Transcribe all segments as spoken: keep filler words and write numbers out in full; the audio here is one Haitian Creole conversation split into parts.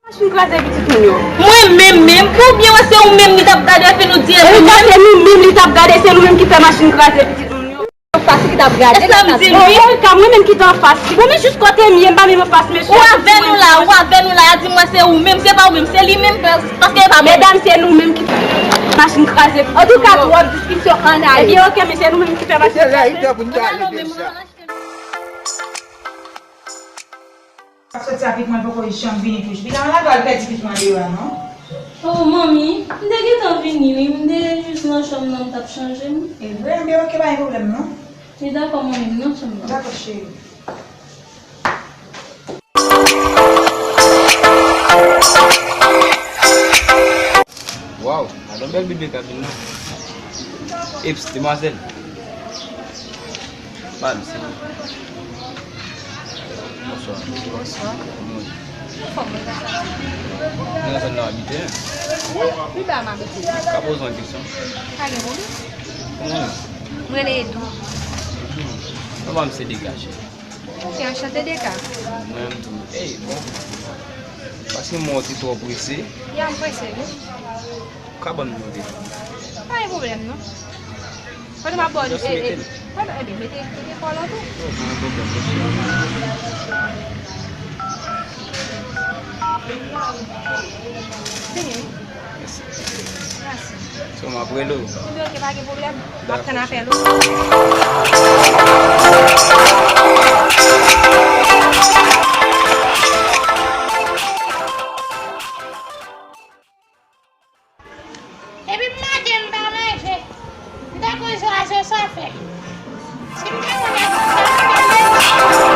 Machin kraze pitit moun yo. Mwen menm menm, pou byen wè se ou menm li t ap gade, epi nou di e nou menm. Se nou menm li t ap gade, se nou menm ki fè machin kraze pitit moun yo. Fas ki t ap gade. E sa m di l, wi. Bon, Erika, mwen menm ki t anfas li. Bon, men jis kote m ye, m pa menm anfas mesye. Ou avè nou la, ou avè nou la, y a di m wè se ou menm, se pa ou menm, se li menm, paske e pa mwen. Medam, se nou menm ki fè machin kraze. Antouka, twòp diskisyon, ann ale. Ebyen, oke, men se nou menm ki fè machin kraze. Ann ale, ou menm, ou ann achte. Ap soti avèk mwen, poko janm vini tou. Chpita, ann al pral pèdi pitit mwen deyò a, non. Oh, manmi, m te gentan vini, wi. M te jis nan chanm nan, m t ap chanje m. E vre? Enben, oke, pa gen pwoblèm, non. Li dakò, manmi, m nan chanm nan. Dakò, cheri. Waw, gade yon bèl bebe k ap vin nan. Eps, demwazèl. Ba m, se. Bonswa. Bonswa. Kòman w ye? Anfòm, mwen ka sa. Nan zòn nan w abite, en? Wi, pi ba m abite. Ka poze w yon kesyon? Pa gen pwoblèm. Kòman w ye? Mwen rele Edou. Edou. Non pa m se Dega, cheri. Ok, anchante Dega. Mwen menm tou. Ey, bon. Paske mwen wè w te twò prese. Ya, m prese, wi. Ou ka ban m nimewo telefòn? Pa gen pwoblèm, non. Pandan m ap ba w, just e, mete e, l. Pandan, ebyen, mete, mete kò w la tou. Oh, pa gen pwoblèm, mèsi. Vini, wi. Mèsi. Mèsi. So, m ap rele w. Ebyen, oke, pa gen pwoblèm. M ap tann apèl ou. Epi m maten m pa manje. M ta konn swazi sa fè. Si m te konnen sa fè.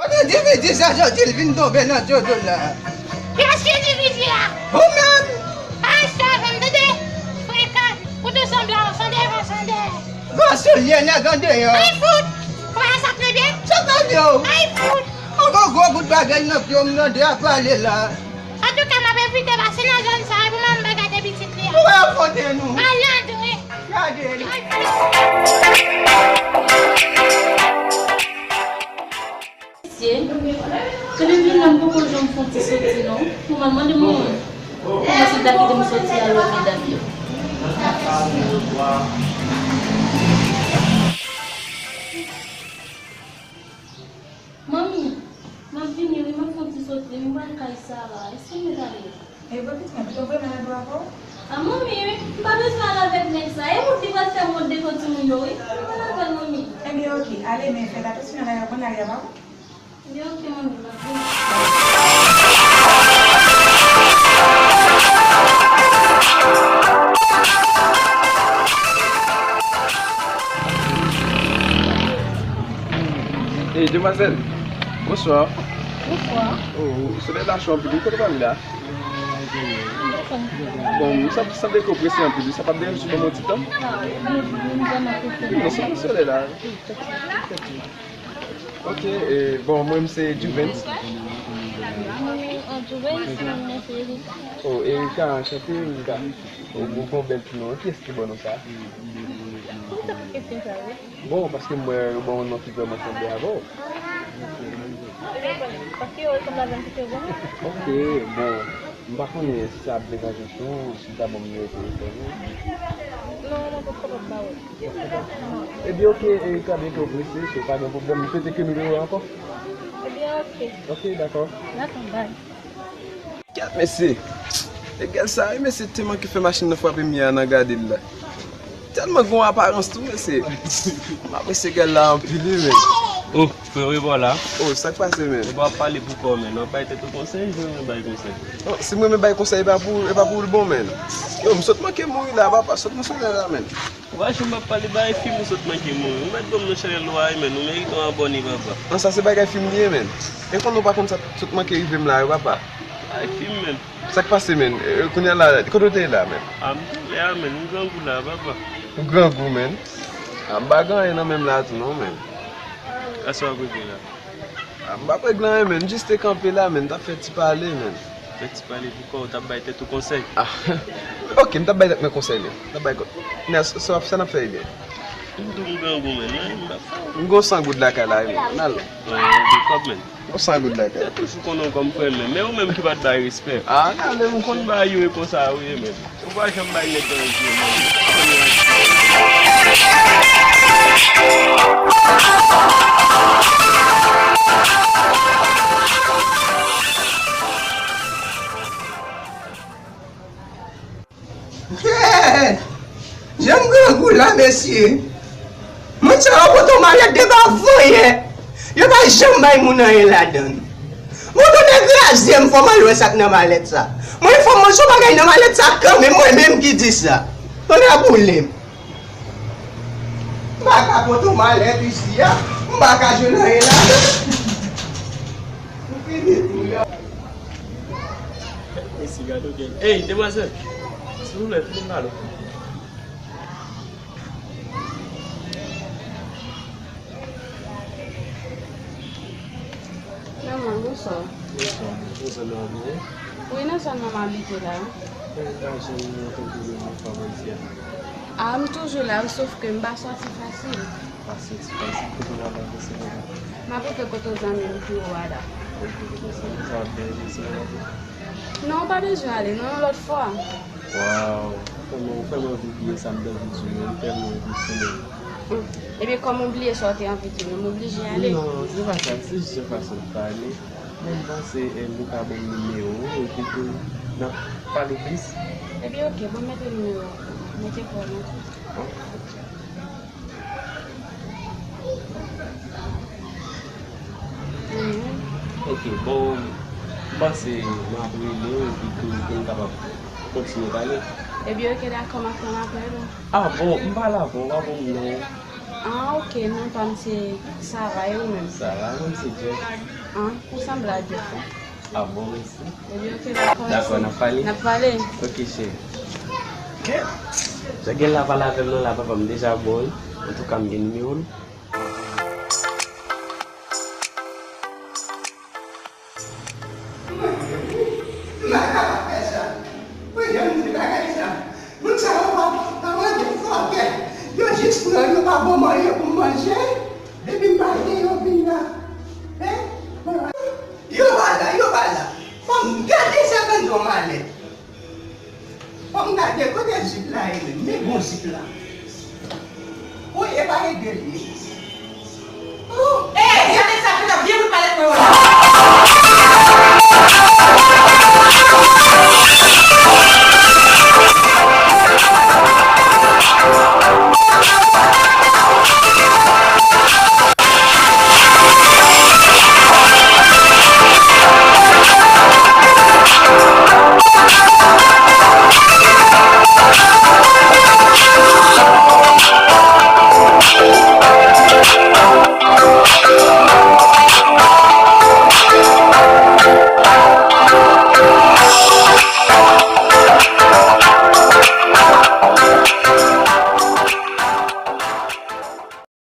Kote dividi sa soti l vin tonbe nan djodjol la? Kiyès ki dividi a? Ou menm! Ay, sa, janm tande frekan, ou tou sanble yon san devan, san dèyè. Gwo soulye nèg andeyò. Ay, fout! Ou wè sa k nan pye? Sa k nan pye w? Ay, fout! Yon gwo, gwo bout bagay nan pye w, m nan de a pale la. Antouka, m ap evite pase nan zòn sa a pou m al gade pitit li a. Ou wè yo fonte nou. Malandren! Gade l. Ay, fout! Mesye, konnen m vin la m poko janm fè yon ti soti non. Pou m al mande moun kòman si l ta kite m soti al wè medam yo. Manmi, m ap vini wi, m ap fè yon ti soti, m pral kay Sara. Èske m mèt ale? E bon pitit mwen, pito m vrèman al bò avè w? A manmi, m pa bezwen al avèk nèg sa. E wont li pral fè m wont devan timoun yo wi. Mwen al avè l manmi. Ebyen oke, ale men fèt atensyon nan lari a, konn lari a pa bon. Ebyen oke manmi, m ap vini. Demwazèl, bonswa. Bonswa. Oh, solèy la cho anpil wi, kote w pral la? Bon, m sanble ke w prese anpil wi, sa p ap deranje si w ban m yon ti tan? Non, se pou solèy la. Ok, e, bon, mwen m se Juvens. Juvens, mwen se Erika. Oh, Erika, anchante, Erika. Oh, bon, bon, bèl ti non. Kiyès ki ban nou sa? Poukisa kesyon sa yo? Bon, paske m wè ou ban yon non ki vrèman sanble avè w. Paske yo resanble avè m, se vre. Ok, bon, m pa konnen si sa ap deranje w tou, si w ta ban m nimewo telefòn ou. Non, mwen p ap kapab ba ou l. Ebyen, ok, Erika, byen ke w prese, so pa gen pwoblèm. M swete ke nou rewè ankò. Ebyen, ok. Ok, dakò. Dakò, bye. Gad mesye. E gèl sa wi mesye, te manke fè machin nan frape m yè a nan gade l la. Tèlman gen yon aparans tou mesye. M apresye gèl la anpil wi men. Oh, frè, e bò la. Oh, sa k pase men? E bò ap pale pou kò men, w ap bay tèt ou konsèy, jan w bay konsèy. Oh, si m renmen bay konsèy, e pa pou, e pa pou l bon men. Yo, m sot manke mouri la papa, sot nan solèy la men. Ou pa janm ap pale bagay fim ou sot manke mouri. Ou mèt ban m nan chanèl ou a wi men, ou merite yon abòne papa. An sa se bagay fim li ye men. E konn ou pa konn sa sot manke rive m la wi papa. Bagay fim men. Sa k pase men? E, kounye a la, kote w te ye la men? A m te lè a men, m grangou la papa. Ou grangou men? A m pa gen anyen nan men m la tou non men. Kisa w ap regle la? A, m p ap regle anyen, men. M jis te kanpe la, men. M t ap fè ti pale, men. Fè ti pale pou kò w, t ap bay tèt ou konsèy. Ah, ok, m t ap bay tèt mwen konsèy, men. M t ap bay kò-, men sa, sa, sa n ap fè, ebyen. M tou m grangou, men, men, m p ap fè w. M gon san goud lakay la, men. N al. Gon san goud lakay. Tèt ou sou konnen w kòm frè m, men. Men ou menm ki pa t bay respè. Ah, n ale, m konn bagay yo e konsa, wi, men. Ou pa janm bay nèg yo yon vye non. Jan m grangou la, mesye. Moun sa yo pote yon malèt depi avan yè. Yo pa janm bay moun anyen ladan l. Bon, tande kraze m, fò m al wè sa k nan malèt sa. Mwen, fò m wè si yon bagay nan malèt sa kanmenm, mwen menm ki di sa. Tande ap boule m. M pa ka pote yon malèt isi a, m pa ka jwenn anyen ladan. M fini tou la. Isi, gade w gen. Ey, demwazèl! Silvouplè, vini m pale w. Manman, bonswa. Bonswa. Ou nan zòn nan wi? Wi, nan zòn nan m abite la. Ou pa janm tankou yon fwa bò isi a? A, m toujou la, wi, sof ke m pa sòti fasil. Pa sòti fasil? Kote w ap avanse konsa? M ap rive kote zanmi m pi wo a la. Ok, kote zanmi sa w ap byen isi a? Non, ou pa bezwen ale, non, yon lòt fwa. Waw, ou fè m, ou fè m anvi bliye sa m t anvi di w yo, m tèlman anvi di w. Hmm. Ebyen, kòm ou bliye sa w te anvi di m yo, m oblije ale. Non, se pa sa, se jis yon fason de pale. Men m panse, eh, ou ka ban m nimewo w, epi tou, n ap pale plis. Ebyen, ok, bon, mete nimewo w pou mwen. Mete pou mwen. Ok. Mhm. Ok, bon, m panse m ap rele w epi tou pou n kapab kontinye pale. Ebyen, ok, dakò, m ap tann apèl ou. Ah, bon, m pale avè w, w pa konn non. Ah, ok, non pa m se Sara, e ou menm? Sara, mwen se Jeff. Ah, ou sanble a Jeff, wi. Ah, bon, mèsi. Ebyen, ok, dakò. Dakò, n ap pale? N ap pale. Ok, cheri. Jan gèl la pale avè m nan la, papa, m deja bon, wi. Antouka, m gen nimewo l. M pa kapab fè sa. Mwen, jan m di bagay sa. Moun sa yo pa, pa mande fòkè. Yo jis pran, yo pa ban m anyen pou m manje. Depi m pa gen, yo vin la. Hein? Yo pa la, yo pa la. Fò m gade sa bann nonm alèz. Fò m gade kote zip la ye menm. Men bon zip la. Wi, e pa regle l ye. Oh! Ey, gade sa, fè nan vye bout malèt mwen yo la.